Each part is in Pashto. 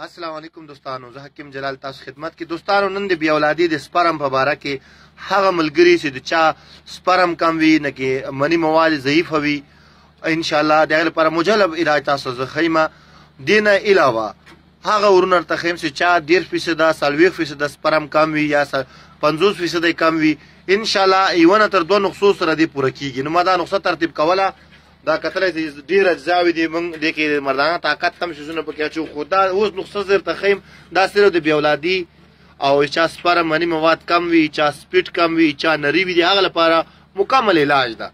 السلام علیکم دوستانو، زه حکیم جلال تاسو خدمت کې. دوستانو، نن د بی اولادي د سپرم په باره کې هغه ملګري چې د چا سپرم کم وي، نه کې مني مواد ضعیف وي، ان شاء الله د هغې لپاره مجلب علاج تاسو زه ښیم. دې نه علاوه هغه ورونه ورته ښیم چې چا 30 فیصده، 40 فیصده سپرم کم وي یا 50 فیصده کم وي، ان شاء الله یو نه تر دوه نسخو سره دې پوره کیږي. نو ما دا نسخه ترتیب کوله. دا کتلی چې ډېر اجزاوې دي، موږ دې کې مردانه طاقت کم شیزونه پکې اچو، خو دا اوس نسخه زه درته ښیم. دا صرف د بې اولادي او چا سپرم مني مواد کم وي، چا سپیډ کم وي، چا نری وي، د هغه لپاره مکمل علاج ده.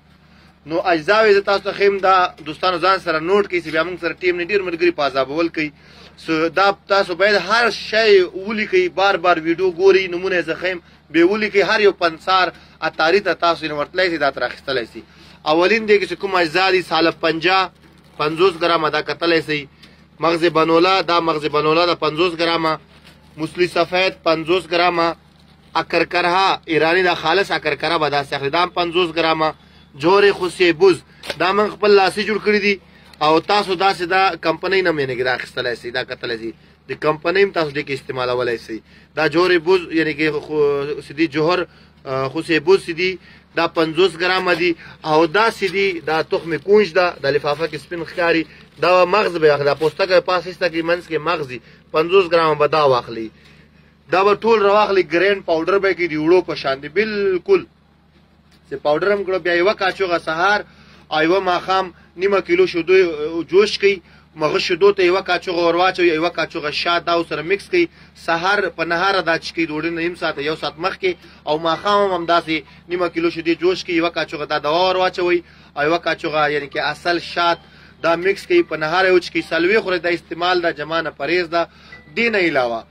نو اجزاوې زه تاسو ته ښیم. دا دوستانو ځان سره نوټ کړئ چې بیا موږ سره ټیم نه ډېر ملګري په عذابول کوي. سو دا تاسو باید هر شی ولیکئ، بار بار ویډیو ګورئ، نمونه یې زه ښیم، بیا ولیکئ. هر یو پنسار عطاري ته تاسو یې ورتلی سئ، دا تر اخیستلی سئ. اولین دې کې چې کوم اجزا دي، سالب پنجا 50 ګرامه، دا کتلی سئ. مغز بنوله، دا مغز بنوله دا 50 ګرامه، مسلی سفید 50 ګرامه، اکرکرها ایرانی، دا خالص اکرکره به داسې اخلي، دا هم 50 ګرامه، جوړې خوسې بوز، دا موږ خپل لاسي جوړ کړي دي او تاسو داسې دا کمپنۍ نه مینې دا اخیستلی سئ. دا کتلی سئ، د کمپنۍ هم تاسو دې کې استعمالولی سئ. دا جوړې بوز یعنی کې سیدی جوهر خوسې بوز سیدی، دا 50 ګرامه دي. او دا سیدی دا تخم کونج ده، د لفافه کې سپین ښکاري. دا مغز به اخلي، دا پوستکی پاس ایسته کې منځ کې مغز دي، 50 ګرامه به دا واخلي. دا به ټول راواخلي، ګرین پاوډر به کې دی، وړو په شان دی بالکل چې پاوډر هم کړو. بیا یوه کاچوغه سهار او یوه ماښام، نیمه کیلو شیدو جوش کوي، مغز شیدو ته یوه کاچوغه ور واچوي، یوه کاچوغه شات دا سره مکس کوي. سهار په نهاره دا چکي، ډوډۍ نه نیم ساعت یو ساعت مخکې، او ماښام هم همداسې نیمه کیلو شیدې جوش کوي، یوه کاچوغه دا دوا ور واچوي او یوه کاچوغه یعنی کې اصل شات، دا مکس کوي، په نهاره یې وچکي. 40 ورځې دا استعمال ده، جمع نه پرهیز ده. دې نه علاوه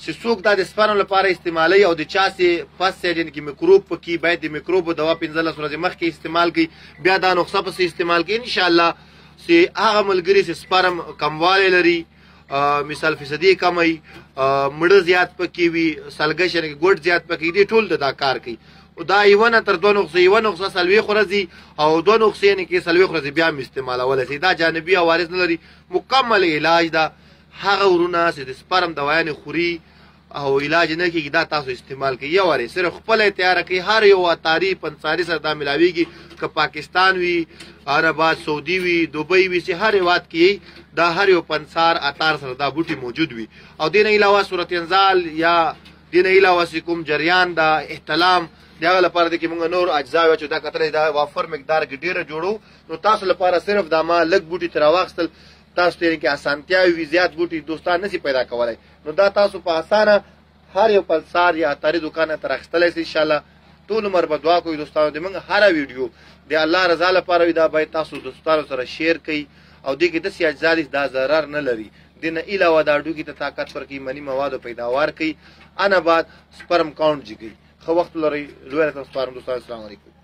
چې څوک دا د سپرم لپاره استعمالوي او د چا سي پس یعنی کې میکروب پکې، باید د میکروب دوا 15 ورځې مخکې استعمال کړي، بیا دا نسخه پسې استعمال کړي. ان شاء الله چې هغه ملګري چې سپرم کموالی لري، مثال فیصدي کموي، مړه زیات پکې وي، سلګش یعنی ګوډ زیات پکې دي، ټول د دا کار کوي. دا یو نه تر دوه نسخې، یوه نسخه 40 ورځې او دوه نسخې یعنی کې 40 ورځې بیا هم استعمالولی شي. دا جانبي عوارض نه لري، مکمل علاج ده. هغه ورونه چې د سپرم دوايانې خوري او علاج نه کیږي، دا تاسو استعمال کړئ، یو وارې صرف خپله تیاره کړئ. هر یو عطاري پنساري سره دا ملاویږي، که پاکستان وي، عربات سعودي وي، دوبۍ وي، چې هر هېواد کې دا هر یو پنسار عطار سره دا بوټي موجود وي. او دې نه علاوه صورت انزال یا دې نه علاوه چې کوم جریان دا احتلام، د هغه لپاره د کې موږ نور اجزا چې دا کتلی، دا وافر مقدار کې ډیره جوړو. نو تاسو لپاره صرف دا ما لږ بوټي تر واخیستل، تاسو ته کې اسانتیا وي. زیات بوټي دوستان نسی پیدا کولای، نو دا تاسو په اسانه هر یو پلسار یا عطاري دکان ته راخیستلی شئ. ان شاء الله ټول عمر به دعا کوئ. دوستانو، د موږ هره ویډیو د الله رضا لپاره وي. دا باید تاسو دوستانو سره شیر کړئ. او دې کې داسې اجزا دي، دا ضرر نه لري. دې نه علاوه دا هډوکي ته طاقت ورکوي، مني موادو پیداوار کوي، انا بعد سپرم کاونټ جګوي. ښه وخت لرئ، لوی رقم سپارم دوستانو. السلام علیکم.